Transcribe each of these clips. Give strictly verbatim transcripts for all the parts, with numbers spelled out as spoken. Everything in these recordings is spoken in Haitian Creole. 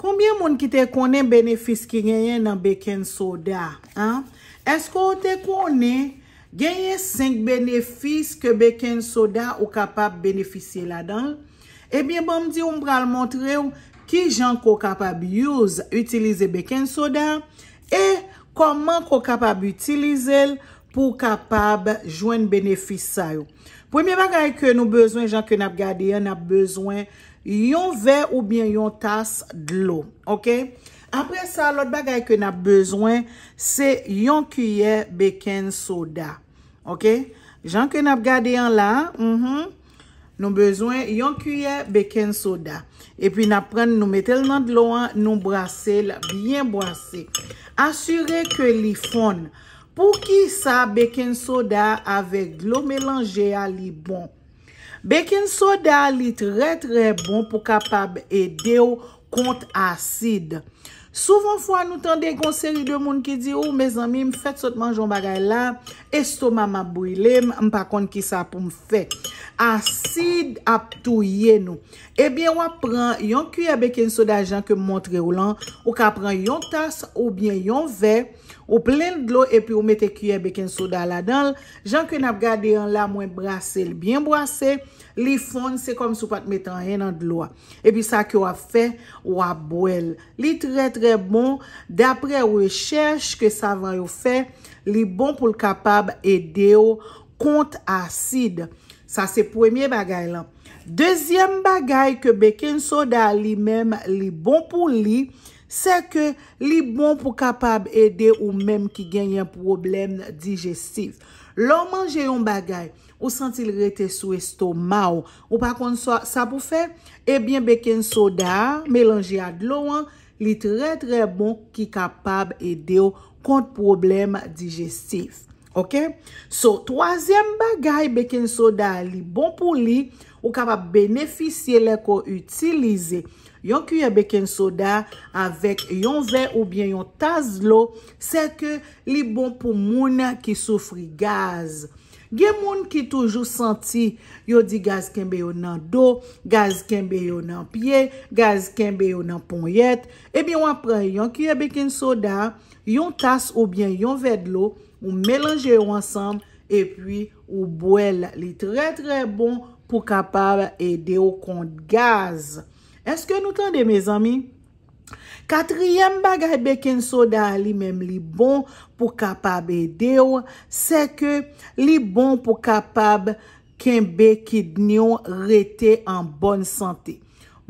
Konbyen moun ki te konnen benefis ki genyen nan baking soda? An? Èske w te konnen genyen senk benefis ke baking soda ou kapab benefisye ladan l? Ebyen, ban m di w, m pral montre w kijan ke w kapab use, itilize baking soda e kòman ke w kapab itilize l pou w kapab jwenn benefis sa yo. Premye bagay ke nou bezwen, jan ke n ap gade an, n ap bezwen yon vè oubyen yon tas dlo, oke? Apre sa, lòt bagay ke n ap bezwen, se yon kiyè baking soda, oke? Jan ke n ap gade an la, mhm, nou bezwen yon kiyè baking soda. Epi n ap pran, nou mete l nan dlo an, nou brase l byen brase. Asire ke li fonn. Poukisa baking soda avèk dlo melanje a li bon? Baking soda li trè trè bon pou kapab ede w kont asid. Souvan fwa nou tande gon seri de moun ki di, "Ou, mezanmi, m fèt sot manje yon bagay la, estoma m ap brile m, m pa konn kisa pou m fè. Asid ap touye nou." Ebyen, w ap pran yon kiyè baking soda jan ke m montre w lan, ou ka pran yon tas oubyen yon vè, ou plen l dlo epi ou mete kiyè baking soda ladan l. Jan ke n ap gade an la, mwen brase l byen brase, li fonn, se kòmsi w pa t mete anyen nan dlo a. Epi sa ke w ap fè, w ap bwè l. Li trè trè bon, daprè rechèch ke savan yo fè, li bon pou l kapab ede w kont asid. Sa se premye bagay lan. Dezyèm bagay ke baking soda li menm li bon pou li, se ke li bon pou kapab ede ou menm ki genyen pwoblèm dijestif. Lè w manje yon bagay, ou santi l rete sou estoma w, ou pa konn sa, sa pou fè, ebyen baking soda a melanje a dlo an, li trè trè bon ki kapab ede w kont pwoblèm dijestif. Oke? So, twazyèm bagay baking soda a li bon pou li, ou kapab benefisye lè ke w itilize yon kiyè baking soda avèk yon vè oubyen yon tas dlo, se ke li bon pou moun ki soufri gaz. Gen moun ki toujou santi yo di gaz kenbe yo nan do, gaz kenbe yo nan pye, gaz kenbe yo nan ponyèt. Ebyen, w ap pran yon kiyè baking soda, yon tas oubyen yon vè dlo, ou melanje yo ansanm, epi ou bwè l. Li trè trè bon pou kapab ede w kont gaz. Èske nou tande, mezanmi? Katriyèm bagay baking soda a li menm li bon pou kapab ede w, se ke li bon pou kapab kenbe kidni w rete an bòn sante.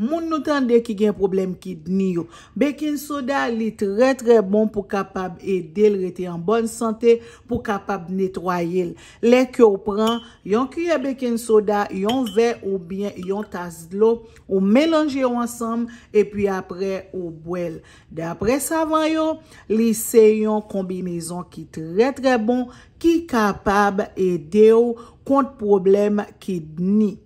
Moun nou tande ki gen pwoblèm kidni yo, baking soda li trè trè bon pou kapab ede l rete an bòn sante, pou kapab netwaye l. Lè ke w pran yon kiyè baking soda, yon vè oubyen yon tas dlo, ou melanje yo ansanm, epi apre ou bwè l. Daprè savan yo, li se yon konbinezon ki trè trè bon, ki kapab ede w kont pwoblèm kidni.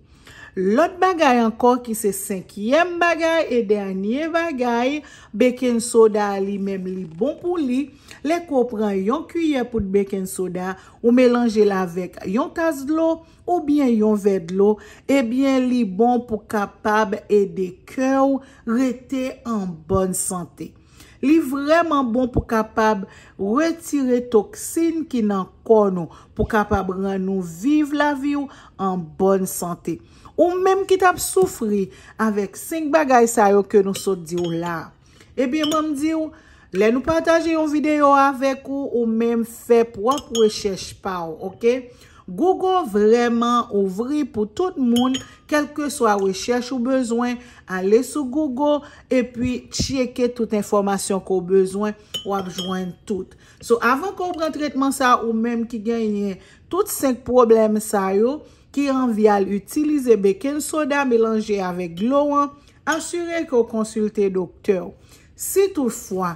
Lòt bagay ankò ki se senkyèm bagay e dènye bagay, baking soda a li menm li bon pou li. Lè ke w pran yon kiyè poud baking soda, ou melanje l avèk yon tas dlo oubyen yon vè dlo, ebyen li bon pou kapab ede kè w rete an bòn sante. Li vrèman bon pou kapab retire toksin ki nan kò nou, pou kapab rann nou viv lavi w an bòn sante. Ou menm ki t ap soufri avèk senk bagay sa yo ke nou sot di w la a, ebyen, ban m di w, lè nou pataje yon videyo avèk ou, ou menm fè pwòp rechèch pa w, oke? Google vrèman ouvri pou tout moun, kèlkeswa rechèch ou bezwen, ale sou Google epi tcheke tout enfòmasyon ke w bezwen, w ap jwenn tout. So, avan ke w pran tretman sa, ou menm ki genyen tout senk pwoblèm sa yo, ki anvi al itilize baking soda melanje avèk dlo an, asire ke w konsilte doktè w. Si toutfwa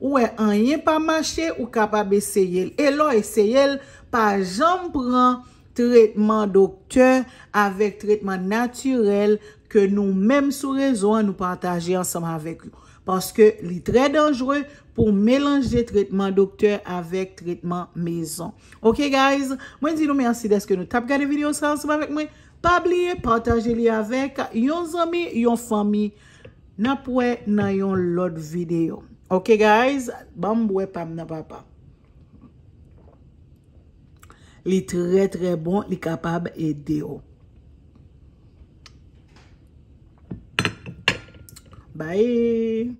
ou wè anyen pa mache, ou kapab eseye l. E lè w eseye l, pa janm pran tretman doktè avèk tretman natirèl ke nou menm sou rezo an nou pataje ansanm avèk yo. Paske li trè danjre pou melanje tretman doktè avèk tretman mezon. Oke, guys, mwen di nou mèsi dèske nou t ap gade videyo sa ansanm avèk mwen. Pa bliye pataje li avèk yon zanmi, yon fanmi. N ap wè nan yon lòt videyo. Ok, guys, ban m bwè pa m nan, papa. Li trè, trè bon, li kapab ede w. Bye.